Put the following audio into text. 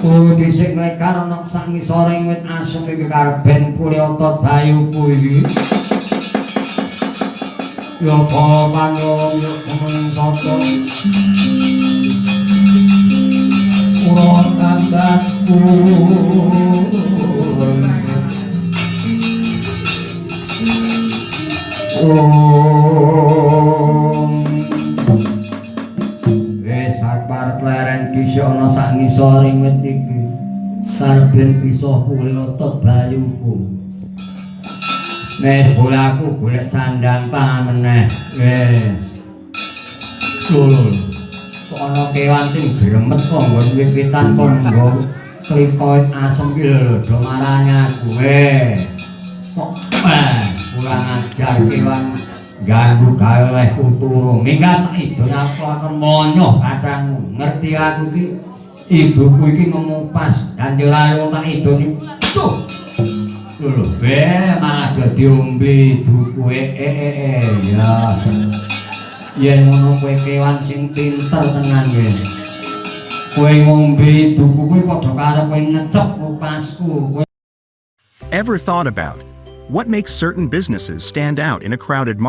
Turu dhisik mlekar ana sak ngisore wit asem iki karben pulih otot bayuku iki. Ya para Pandhawa ya temen sata. Ora tambahku. Wis akbar kleren dhisik ana sak ngisore wit iki. Karben bisa pulih otot bayuku. Wis boleh aku golek sandang pangan meneh. Wis. Lho. Kok ana kewan sing gremet kok nggon wit-witan kon nggo klikoit asem ki lho do marani aku. Weh. Kok kurang ajar kewan ganggu gawe olehku turu. Minggat tak idon aku akan monyoh kacangmu. Ngerti aku iki ibuku iki ngemupas ganti lalu tak idon. Tuh. Lho, weh malah dadi diombe ibuku ya. Yen ngono kowe kewan sing pinter tenan kowe. Kowe ngombe ibuku kuwi padha karo kowe ngecek kupasku. Ever thought about what makes certain businesses stand out in a crowded market?